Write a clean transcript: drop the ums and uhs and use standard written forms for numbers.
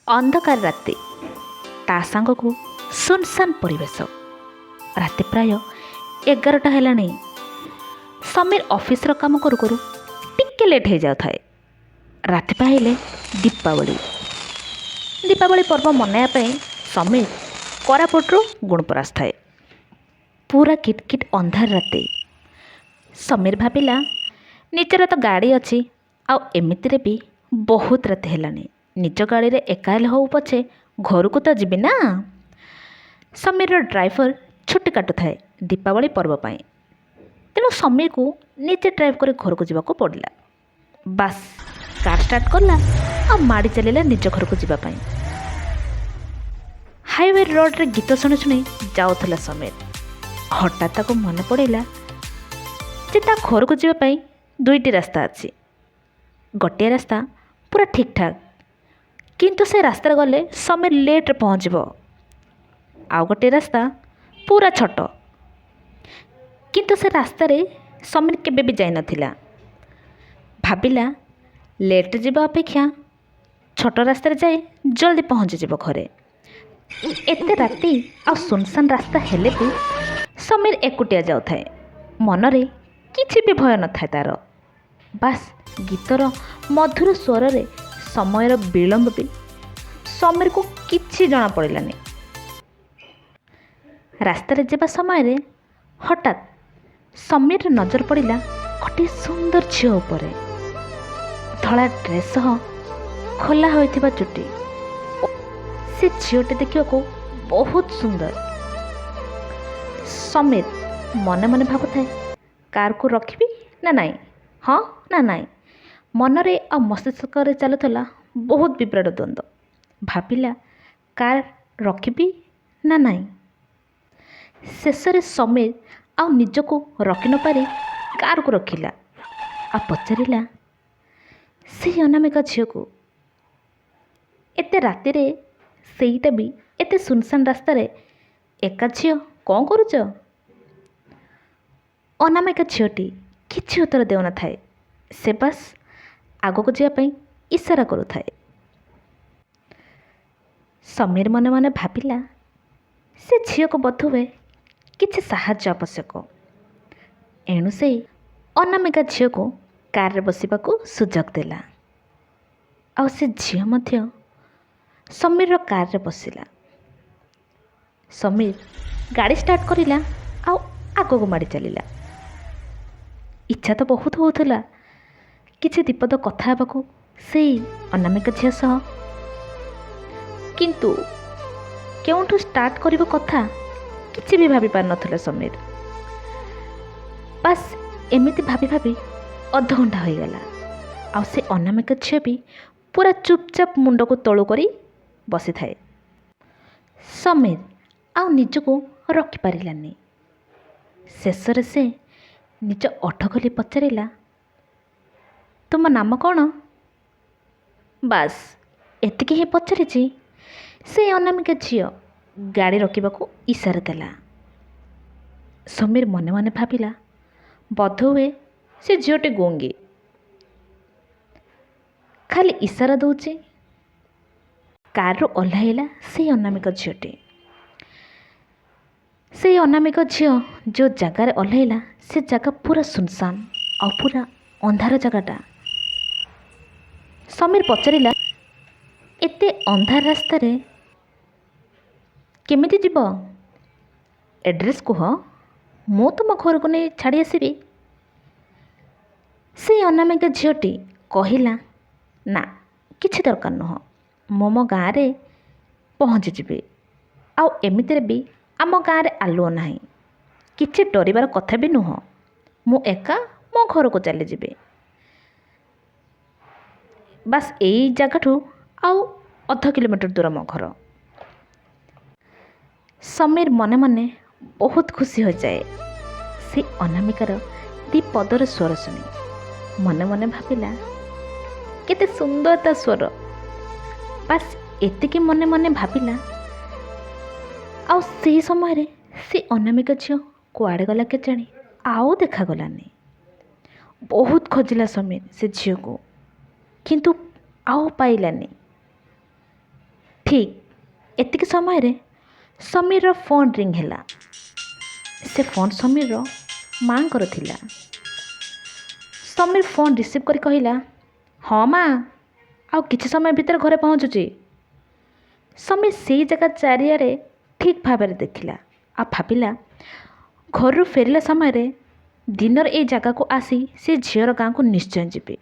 ଅନ୍ଧକାର ରାତି, ତା ସାଙ୍ଗକୁ ସୁନସାନ ପରିବେଶ। ରାତି ପ୍ରାୟ 11ଟା ହେଲାଣି। ସମୀର ଅଫିସର କାମ କରୁ କରୁ ଟିକେ ଲେଟ୍ ହେଇଯାଉଥାଏ। ରାତି ପାହିଲେ ଦୀପାବଳି। ଦୀପାବଳି ପର୍ବ ମନାଇବା ପାଇଁ ସମୀର କୋରାପୁଟରୁ ଗୁଣପୁର ଆସିଥାଏ। ପୁରା କିଟକିଟ ଅନ୍ଧାର ରାତି। ସମୀର ଭାବିଲା, ନିଜର ତ ଗାଡ଼ି ଅଛି, ଆଉ ଏମିତିରେ ବି ବହୁତ ରାତି ହେଲାଣି, ନିଜ ଗାଡ଼ିରେ ଏକା ହେଲେ ହଉ ପଛେ ଘରକୁ ତ ଯିବି ନା। ସମୀରର ଡ୍ରାଇଭର ଛୁଟି କାଟୁଥାଏ ଦୀପାବଳି ପର୍ବ ପାଇଁ, ତେଣୁ ସମୀରକୁ ନିଜେ ଡ୍ରାଇଭ୍ କରି ଘରକୁ ଯିବାକୁ ପଡ଼ିଲା। ବାସ୍, କାର୍ ଷ୍ଟାର୍ଟ କଲା ଆଉ ମାଡ଼ି ଚାଲିଲା ନିଜ ଘରକୁ ଯିବା ପାଇଁ। ହାଇୱେ ରୋଡ଼ରେ ଗୀତ ଶୁଣି ଶୁଣି ଯାଉଥିଲା ସମୀର। ହଠାତ୍ ତାକୁ ମନେ ପଡ଼ିଲା ଯେ ତା ଘରକୁ ଯିବା ପାଇଁ ଦୁଇଟି ରାସ୍ତା ଅଛି। ଗୋଟିଏ ରାସ୍ତା ପୁରା ଠିକ୍ଠାକ୍, କିନ୍ତୁ ସେ ରାସ୍ତାରେ ଗଲେ ସମୀର ଲେଟ୍ରେ ପହଞ୍ଚିବ। ଆଉ ଗୋଟିଏ ରାସ୍ତା ପୁରା ଛୋଟ, କିନ୍ତୁ ସେ ରାସ୍ତାରେ ସମୀର କେବେ ବି ଯାଇନଥିଲା। ଭାବିଲା, ଲେଟ୍ରେ ଯିବା ଅପେକ୍ଷା ଛୋଟ ରାସ୍ତାରେ ଯାଇ ଜଲ୍ଦି ପହଞ୍ଚିଯିବ ଘରେ। ଏତେ ରାତି ଆଉ ସୁନସାନ ରାସ୍ତା ହେଲେ ବି ସମୀର ଏକୁଟିଆ ଯାଉଥାଏ। ମନରେ କିଛି ବି ଭୟ ନଥାଏ ତା'ର। ବାସ୍, ଗୀତର ମଧୁର ସ୍ୱରରେ ସମୟର ବିଳମ୍ବ ବି ସମୀରକୁ କିଛି ଜଣାପଡ଼ିଲାନି। ରାସ୍ତାରେ ଯିବା ସମୟରେ ହଠାତ୍ ସମୀରର ନଜର ପଡ଼ିଲା ଗୋଟିଏ ସୁନ୍ଦର ଝିଅ ଉପରେ। ଧଳା ଡ୍ରେସ୍ ସହ ଖୋଲା ହୋଇଥିବା ଚୁଟି। ସେ ଝିଅଟି ଦେଖିବାକୁ ବହୁତ ସୁନ୍ଦର। ସମୀର ମନେ ମନେ ଭାବୁଥାଏ, କାରକୁ ରଖିବି ନା ନାଇଁ, ହଁ ନା ନାଇଁ। ମନରେ ଆଉ ମସ୍ତିଷ୍କରେ ଚାଲୁଥିଲା ବହୁତ ବିରାଟ ଦ୍ୱନ୍ଦ୍ୱ। ଭାବିଲା, କାର୍ ରଖିବି ନା ନାଇଁ। ଶେଷରେ ସମୀର ଆଉ ନିଜକୁ ରଖି ନପାରି କାରକୁ ରଖିଲା ଆଉ ପଚାରିଲା ସେଇ ଅନାମିକା ଝିଅକୁ, "ଏତେ ରାତିରେ, ସେଇଟା ବି ଏତେ ସୁନସାନ ରାସ୍ତାରେ ଏକା ଝିଅ କ'ଣ କରୁଛ?" ଅନାମିକା ଝିଅଟି କିଛି ଉତ୍ତର ଦେଉନଥାଏ। ସେ ବାସ୍ ଆଗକୁ ଯିବା ପାଇଁ ଇସାରା କରୁଥାଏ। ସମୀର ମନେ ମନେ ଭାବିଲା, ସେ ଝିଅକୁ ବୋଧହୁଏ କିଛି ସାହାଯ୍ୟ ଆବଶ୍ୟକ। ଏଣୁ ସେ ଅନାମିକା ଝିଅକୁ କାରରେ ବସିବାକୁ ସୁଯୋଗ ଦେଲା ଆଉ ସେ ଝିଅ ମଧ୍ୟ ସମୀରର କାରରେ ବସିଲା। ସମୀର ଗାଡ଼ି ଷ୍ଟାର୍ଟ କରିଲା ଆଉ ଆଗକୁ ମାଡ଼ି ଚାଲିଲା। ଇଚ୍ଛା ତ ବହୁତ ହେଉଥିଲା କିଛି ଦିପଦ କଥା ହେବାକୁ ସେଇ ଅନାମିକା ଝିଅ ସହ, କିନ୍ତୁ କେଉଁଠୁ ଷ୍ଟାର୍ଟ କରିବ କଥା, କିଛି ବି ଭାବି ପାରିନଥିଲା ସମୀର। ବାସ୍, ଏମିତି ଭାବି ଭାବି ଅଧଘଣ୍ଟା ହୋଇଗଲା ଆଉ ସେ ଅନାମିକା ଝିଅ ବି ପୁରା ଚୁପଚାପ ମୁଣ୍ଡକୁ ତଳୁ କରି ବସିଥାଏ। ସମୀର ଆଉ ନିଜକୁ ରଖିପାରିଲାନି। ଶେଷରେ ସେ ନିଜ ଓଠ ଖୋଲି ପଚାରିଲା, "ତୁମ ନାମ କ'ଣ?" ବାସ୍, ଏତିକି ହିଁ ପଚାରିଛି, ସେ ଅନାମିକା ଝିଅ ଗାଡ଼ି ରଖିବାକୁ ଇସାରା ଦେଲା। ସମୀର ମନେ ମନେ ଭାବିଲା, ବୋଧହୁଏ ସେ ଝିଅଟି ଗୁଙ୍ଗି, ଖାଲି ଇସାରା ଦେଉଛି। କାରରୁ ଓହ୍ଲାଇଲା ସେଇ ଅନାମିକ ଝିଅଟି। ସେଇ ଅନାମିକ ଝିଅ ଯେଉଁ ଜାଗାରେ ଓହ୍ଲାଇଲା, ସେ ଜାଗା ପୁରା ସୁନସାନ ଆଉ ପୁରା ଅନ୍ଧାର ଜାଗାଟା। ସମୀର ପଚାରିଲା, "ଏତେ ଅନ୍ଧାର ରାସ୍ତାରେ କେମିତି ଯିବ? ଏଡ୍ରେସ୍ କୁହ, ମୁଁ ତୁମ ଘରକୁ ନେଇ ଛାଡ଼ି ଆସିବି।" ସେଇ ଅନାମିକା ଝିଅଟି କହିଲା, "ନା, କିଛି ଦରକାର ନୁହଁ। ମୁଁ ମୋ ଗାଁରେ ପହଞ୍ଚିଯିବି। ଆଉ ଏମିତିରେ ବି ଆମ ଗାଁରେ ଆଲୁଅ ନାହିଁ। କିଛି ଡରିବାର କଥା ବି ନୁହଁ। ମୁଁ ଏକା ମୋ ଘରକୁ ଚାଲିଯିବି। ବାସ୍, ଏଇ ଜାଗାଠୁ ଆଉ ଅଧ କିଲୋମିଟର ଦୂର ମୋ ଘର।" ସମୀର ମନେ ମନେ ବହୁତ ଖୁସି ହୋଇଯାଏ ସେ ଅନାମିକାର ଦି ପଦର ସ୍ୱର ଶୁଣି। ମନେ ମନେ ଭାବିଲା, କେତେ ସୁନ୍ଦର ତା ସ୍ୱର। ବାସ୍, ଏତିକି ମନେ ମନେ ଭାବିଲା ଆଉ ସେହି ସମୟରେ ସେ ଅନାମିକା ଝିଅ କୁଆଡ଼େ ଗଲା କେଜାଣି, ଆଉ ଦେଖାଗଲାନି। ବହୁତ ଖୋଜିଲା ସମୀର ସେ ଝିଅକୁ, କିନ୍ତୁ ଆଉ ପାଇଲାନି। ଠିକ୍ ଏତିକି ସମୟରେ ସମୀରର ଫୋନ୍ ରିଙ୍ଗ ହେଲା। ସେ ଫୋନ୍ ସମୀରର ମାଆଙ୍କର ଥିଲା। ସମୀର ଫୋନ୍ ରିସିଭ୍ କରି କହିଲା, ହଁ ମା, ଆଉ କିଛି ସମୟ ଭିତରେ ଘରେ ପହଞ୍ଚୁଛି। ସମୀର ସେଇ ଜାଗା ଚାରିଆଡ଼େ ଠିକ୍ ଭାବରେ ଦେଖିଲା ଆଉ ଭାବିଲା, ଘରୁ ଫେରିଲା ସମୟରେ ଦିନରେ ଏଇ ଜାଗାକୁ ଆସି ସେ ଝିଅର ଗାଁକୁ ନିଶ୍ଚୟ ଯିବି।